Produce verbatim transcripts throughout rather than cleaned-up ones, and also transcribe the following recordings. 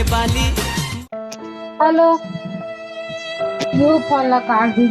Hello, you phone ला काट दी।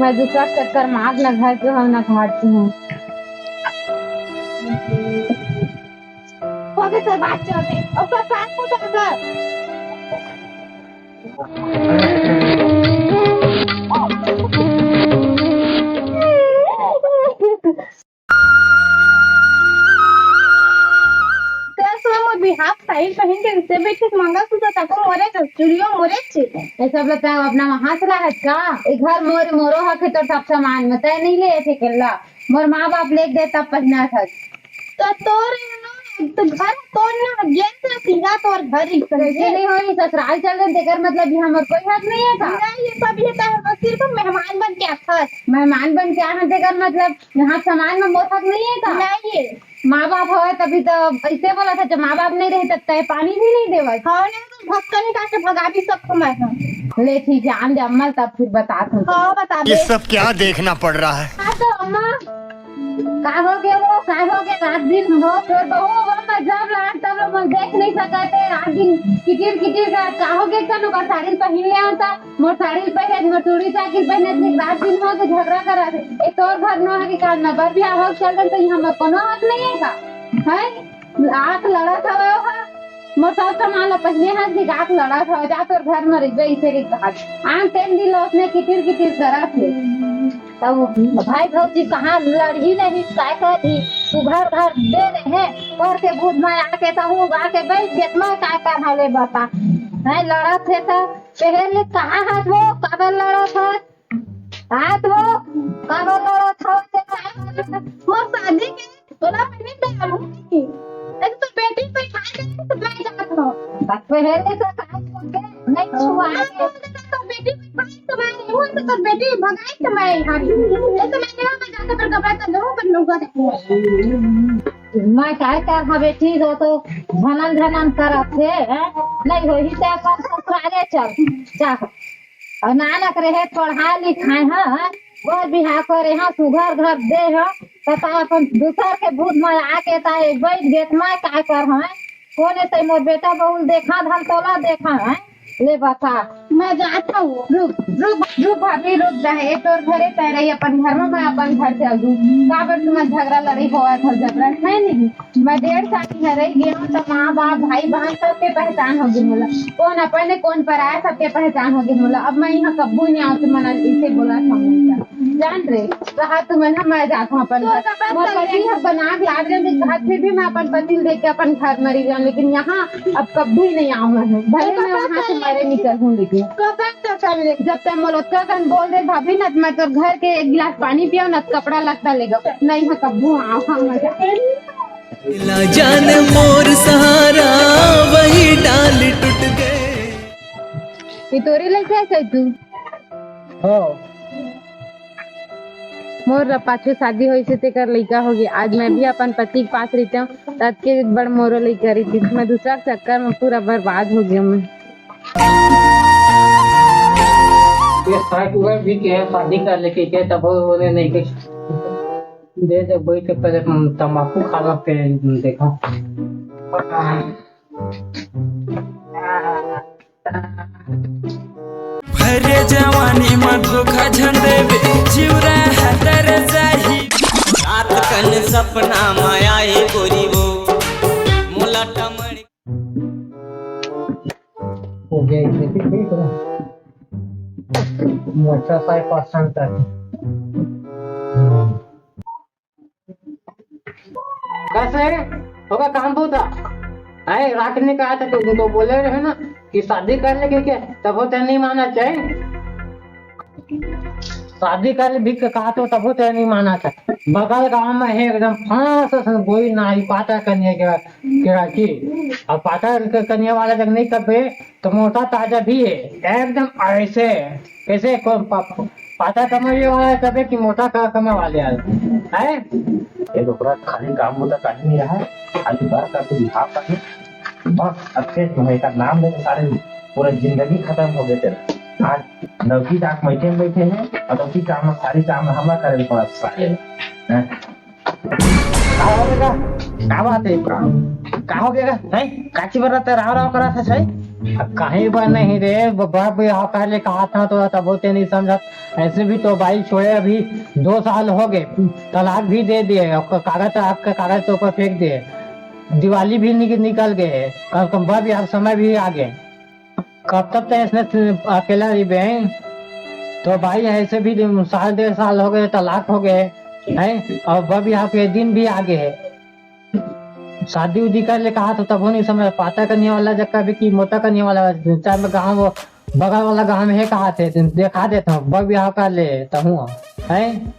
मैं दूसरा चक्कर मार ना घर पे हूँ ना घाट पे हूँ। ओके सर, बात करते हैं। ओके, बात को तो कर। कस में मोर बिहाव साड़ी पहिन के रिश्ते बैठे मंगलसूत्र तको मोरे के चूड़ियो मोरे के। ये सब ला तैं अपना वहाँ से लाहत का? ये घर मोर, मोरो हक हे, तोर सब सामान में तैं नहीं ले थे केला। मोर माँ बाप लेके दे तब पहिना था। तो तोर तो घर तोर ना गेल से सीधा तोर घर ही कैसे समझे? नहीं होई, ससुराल चल रहे, तेकर मतलब ये हमर कोई हक नहीं है का? नहीं, ये सब ये तो हम सिर्फ मेहमान बन के आथस। मेहमान बन के आए हैं, तेकर मतलब यहाँ सामान में मोर हक नहीं है का? नहीं है। माँ बाप हवे तभी तो ऐसे बोला था, जब माँ बाप नहीं रहे तब तय पानी भी नहीं देवत। हाँ, नहीं तो भक्कन निकाल के भगा भी सकता मैं। हाँ। ले ठीक है, आन दे अम्मा, तब फिर बता तुम। हाँ, बता ये दे। सब क्या देखना पड़ रहा है? हाँ तो अम्मा, का हो गया वो, का हो गया? रात दिन हो, तोर बहू हो, मैं जब लान तब लोग मन देख नहीं सकते। रात दिन किचिर किचिर का, का हो गया? कनु का साड़ी पहिन ले होता। मोर साड़ी पहिरे, मोर चूड़ी साकिल पहिरे, इतनी रात दिन हो के झगड़ा करा थे। ए तोर घर नो है कि काल मैं बर बिहाव हो चल रहे, तो यहाँ मोर कोनो हक नहीं है का? हैं? आँख लड़ा था वो हा। मोर सब सामान ला पहिने हस कि आँख लड़ा था, जा तोर घर में रहिबे, इसे के कहा। आन तेन दिन लो उसने कितिर कितिर करा थे। तब भाई भौजी कहाँ लड़ही नहीं, काय करही? सुघर घर दे रहे, पर के भूत में आके तहूँ आके बैठ जेतना काय करहा ले बता। हैं, लड़ा थे तो पहले कहाँ हाथ वो, काबर लड़त हस? हाथ वो, काबर लड़त हस? मोर शादी के तोला पहिने दे आलू की। एक तो बेटी बैठा दे, तो मैं जात हूँ। बात पहले तो कहा छोड़ के, नहीं छुआ के। तो बेटी बैठा, तो मैं नहीं हूँ, तो बेटी भगाई, तो मैं यहाँ हूँ। तो मैं नहीं हूँ, मैं जाके फिर घबरा कर दूँ, पर लोग मैं काय करहा बेटी, वो तो झनन झनन करत हे, हैं? नहीं होही ते अपन ससुराले चल, जा। अउ नानक रहे, पढ़ा लिखाए ह, बर बिहाव करे ह, सुघर घर दे ह, त ता अपन दूसर के भूत में आके ता एक बैठ गेत में काय करहा? कोने ते मोर बेटा बहू ल देखा, धन तोला देखा है? ले बता। मैं जात हूँ। रुक, रुक, रुक भाभी, रुक, जाहे ए तोर घरे तय रही, अपन घर में, मैं अपन घर चल दूँ। काबर तुम्हार झगड़ा लड़ाई होवत हो, जबरन है नहीं। मैं डेढ़ साल यहाँ रह गया हूँ, तो माँ बाप, भाई बहन सबके पहचान होगे मोला। कौन अपन है, कौन पराया, सबके पहचान होगे मोला। अब मैं यहाँ कब्बू नहीं आऊँ, तो मना इसे बोला था मोला। जान रे, रहा तू मन ह, मैं जात हूँ अपन घर। मोर पति ह बना के लाद ले, हाथ फिर भी मैं अपन पति ल देख के अपन घर मरी जाऊँ, लेकिन यहाँ अब कभी नहीं आऊँ मैं। भले मैं वहाँ से मरे निकल हूँ, लेकिन जब तक मोला ओतका कन बोल दे भाभी, न त मैं तोर घर के एक गिलास पानी पियाऊँ, न त कपड़ा लत्ता लेगो, नहीं ह कब्बू आऊँ, हाँ, मजा। ला जान मोर सहारा, वही डाल टूट गए। ये तोरे लइका है तू? हाँ। मोर पाछू शादी होइस हे, तेकर लइका होगे। आज मैं भी अपन पति के पास रहितेंव, त अतके बड़ मोरो लइका रहितिस। मैं दूसरा के चक्कर में पूरा बर्बाद हो गया मैं। ये साइड हुआ भी के शादी कर लेके के तब उन्हें नहीं कुछ दे दे, बैठ के पहले तंबाकू खाना पे देखा। भरे जवानी म धोखा झन देबे, जिउरा हतर जाही। रात कन सपना म आए गोरी वो, मोला टमड़। हो गया, इसे भी ठीक है। मोटा साई पसंद है। कैसे? होगा काम बहुत था। अरे, रात ने कहा था, तुम तो बोले रहे ना कि शादी कर लेके क्या, तब होते नहीं माना चाहिए। शादी कर भी कहा तो तब होते नहीं माना था। बगल गांव में है एकदम फांस से कोई ना ही पाता करने के, के राखी। अब पाता क-, करने वाला जब नहीं तबे तो मोटा ताजा भी है, एकदम ऐसे, कैसे को-, पा-, पाता कमाने वाला है तबे कि मोटा का-, कमाने वाले हैं, हैं? ये तो पूरा खाली काम होता कहीं नहीं रहा, खाली बात करके दिखा पाए। बस अच्छे तुम्हें का नाम लेके सारे पूरा जिंदगी खत्म हो गए तेरे। आज लौकी डाक बैठे बैठे हैं और लौकी काम में सारी काम में हमला करे पड़ा सारे, हैं? का हो बेटा? का बात हे? का हो गे? हैं? काची बर ते राव राव करत हस? अब काहे बर नहीं रे, ब-, बाप यहाँ काले कहा था तो तबो ते नहीं समझत। ऐसे भी तो बाई छोड़े अभी दो साल हो गे, तलाक भी दे दिए, और क-, कागज, आपका कागज तो ऊपर फेंक दिए, दिवाली भी निक-, निकल गए, कम, कम बाप यहाँ समय भी आ गए। कब तक ते इसने अकेला रहिबे? तो भाई, ऐसे भी दिन, साल डेढ़ साल हो गए, तलाक हो गए, हैं? और बब यहाँ के दिन भी आगे है। शादी उदी कर ले कहा तो तब नहीं समझ पाता, कन्या वाला जब कभी की मोटा कन्या वाला, चाहे मैं गाँव, बगल वाला गाँव में है कहा थे, देखा देता हूँ, बब यहाँ कर ले, तब हूँ, हैं?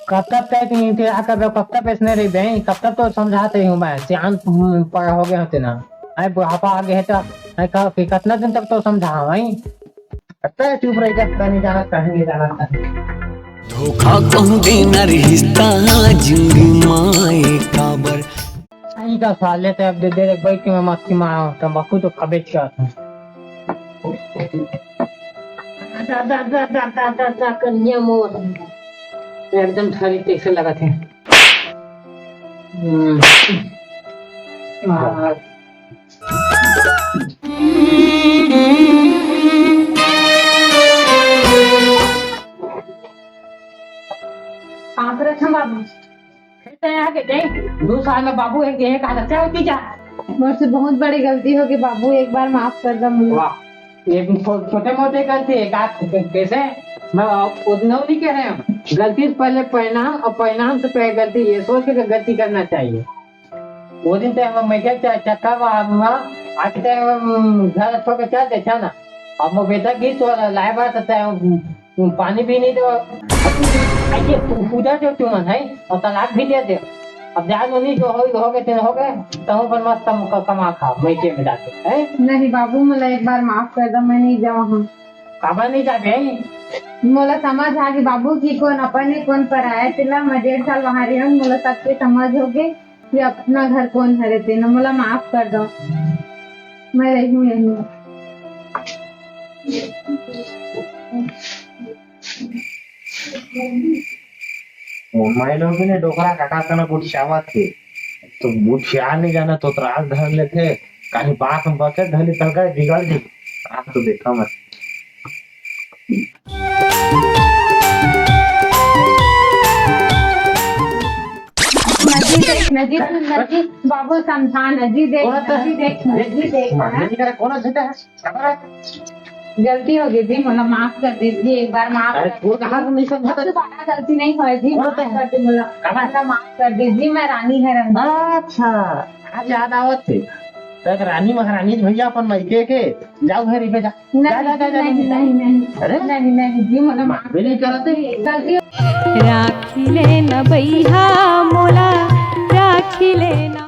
कब तक तय नहीं थे, आ कब, कब तक इसने रहिबे? कब तक तो समझाते हूँ मैं, सियान, हम्म, पड़ा हो गया होते ना। आए बुढ़ापा आ गया है तो, आए कहा कि कितना दिन तक तो समझाओ, हैं? कब तक चुप रह जा, कहीं नहीं जाना, कहीं नहीं जाना, कहीं। धोखा कहूँ देना रिश्ता जिंदगी माए काबर। सही का साले ते अब दे दे, बैठ के मैं मस्ती मारा हूँ, तंबाकू तो खबे क्या था। दा, दा, दा, दा, दा, दा, दा, कन्या मोर। एकदम थारी कैसे लगा थे। हम्म। हाँ। कहाँ पे रखा बाबू? फिर तो यहाँ के जाए, दो साल में बाबू एक, एक हाथ अच्छा होती जा। मुझसे बहुत बड़ी गलती हो गई बाबू, एक बार माफ कर दो मुझे। वाह, ये छो-, छोटे मोटे गलती है, का, कैसे? मैं उतना नहीं कह रहे हैं। गलती से पहले परिणाम और परिणाम से पहले गलती, ये सोच के गलती करना चाहिए। वो दिन तो हम मैं क्या च-, चक्का मा-, मा-, आके तो हम घर छोड़ के चल दे, अच्छा ना। अब वो बेटा की तो लाए बात है, तो पानी भी नहीं दो। अब तू, आइए, पू-, पूजा जो तुमन है, और तलाक भी दे दे। अब जान उन्हीं जो हो, हो गए, तेरे हो गए, तो पर मस्त कम-, क-, कमा खा, मैं के में जाके, हैं? नहीं बाबू, मोला एक बार माफ कर दो, मैं नहीं जाऊँ हूँ। काबर नहीं जाबे? मोला समझ आ गई बाबू कि कौन अपन है, कौन पराया है। तेला मैं डेढ़ साल वहाँ रही हूँ, मोला सबके समझ हो गए कि अपना घर कौन हरे, तेना मोला माफ कर दो, मैं रही हूँ यहीं। मोर माई लोग ने डोकरा काटा तना कुछ चावत के, तो बुझिया नहीं जाना तो त्रास धर लेथे, कहीं बात में बके धली तलका बिगड़ जी। आप तो देखा मत। नजी देख, नजी सुन, नजी बाबू समझा, नजी देख, कौन आता है? नजी देख, नजी देख, हाँ, हाँ। नजी करा, कौन आता है? गलती हो गई जी, मोला माफ कर दीजिए, एक बार माफ अरे, कर छोड़, कहाँ से नहीं समझा था? दोबारा गलती नहीं होए जी, कौन माफ आता है? कर दे मोला, कहाँ? मोला माफ कर दीजिए, मैं रानी है रंग। अच्छा, आज याद आवत थे। तक रानी महारानी भैया अपन मायके के, जाओ घर पे जा। नहीं, जा, जा, जा, जा, नहीं, जा। नहीं, नहीं। अरे? नहीं, नहीं जी, मोला माफ माफ भी नहीं करते। गलती राखी लेना भैया मोला, राखी लेना।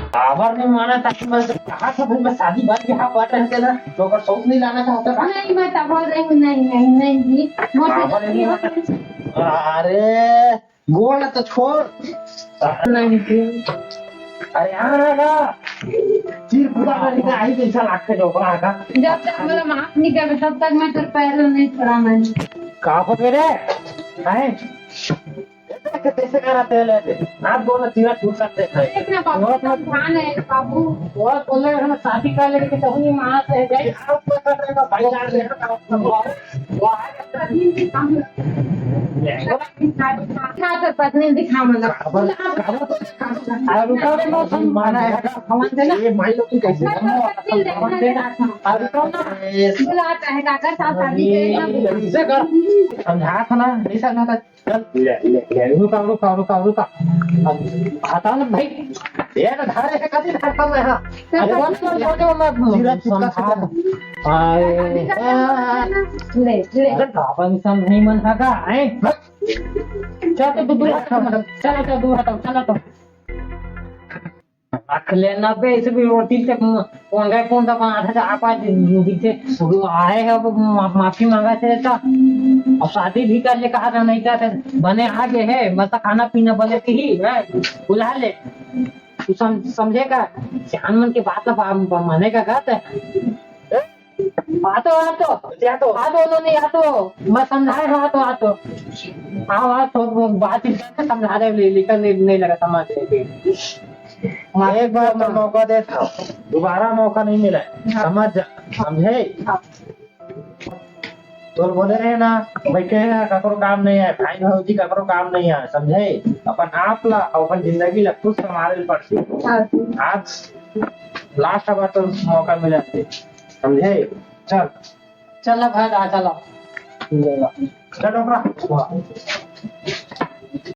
काबर नहीं माना था कि मैं कहा था भाई, मैं शादी बाद के हाथ बात रहते ना, तो अगर शौक नहीं लाना चाहता था। नहीं, मैं तो बोल रही हूँ, नहीं, नहीं, नहीं जी, मोर से काबर गलती नहीं हो माना? गई। अरे, गोड़ तो छोड़। नहीं जी। अरे, यहाँ रहा ना। चीर पूरा करके आई जैसा लागते जो ओकरा का। जब तक मोला माफ नहीं करबे, तब तक मैं तोर पैर नहीं छोड़ा मैं। का हो गए रे? हैं? कैसे करा तेल है? हाथ दोनों तीरा टूट सकते हैं। देख ना बाबू, बहुत समझान है बाबू। बहुत बोले हम शादी कर लेके कहूँ माँ से जाए। आप तो कर रहे हो भाई जान ले। हाँ, तो पत्नी दिखा मतलब। काबर, काबर तो दिखा दो। अरे रुको रे, मौसम माना है। हवा देना। ये माई लोग की कैसे? मैं तो पत्नी देखना चाहता हूँ। अरे रुको ना। बुलाता है काका साहब शादी करेगा। कैसे कर? समझा था ना, नहीं समझा था। चल, ले, ले, ले, रुका, रुका, रुका, रुका। अब हटा ना भाई। ये तो धारे है, कभी धारता मैं, हाँ। अरे, वो तो छोटे वाला सीधा चुपका से समझा। आए। ले, ले। अरे, बाबा इंसान नहीं मन था का, हैं? चल, तो तू दूर हट, मतलब, चलो, चलो, दूर हटो, चलो तो। रख लेना बे, इसे भी रोटी से कोंगा कोंगा बना था, आप आज दिखे, वो आए हैं, वो मा-, माफी मांगा थे, तो अब शादी भी कर ले, कहा था, नहीं था, तो बने आ गए हैं, बस खाना पीना बने के ही, हैं, बुला ले। तू सम-, समझेगा, जान मन के बात ला बा-, बा-, मानेगा का ते? आ तो, आ तो। क्या तो? आ तो, नहीं, आ तो। मैं समझाए हूँ, आ तो, आ तो। आओ, आ तो, वो बातचीत करके समझा दे, ले-, लेकिन नहीं, नहीं लगा समझ लेके। एक बार तो मौका दे था, दोबारा मौका नहीं मिला है। हाँ। समझ जा, समझे? हाँ। तोल बोले रहे ना, भाई कहे ना, ककरो काम नहीं है, भाई भौजी ककरो काम नहीं है, समझे? अपन आप ला, अपन जिंदगी ला खुद संभाले पड़ती। हाँ। आज लास्ट बार तो मौका मिला है, समझे? चल। चल ना भाई, आ, चलो। चल, ओकरा।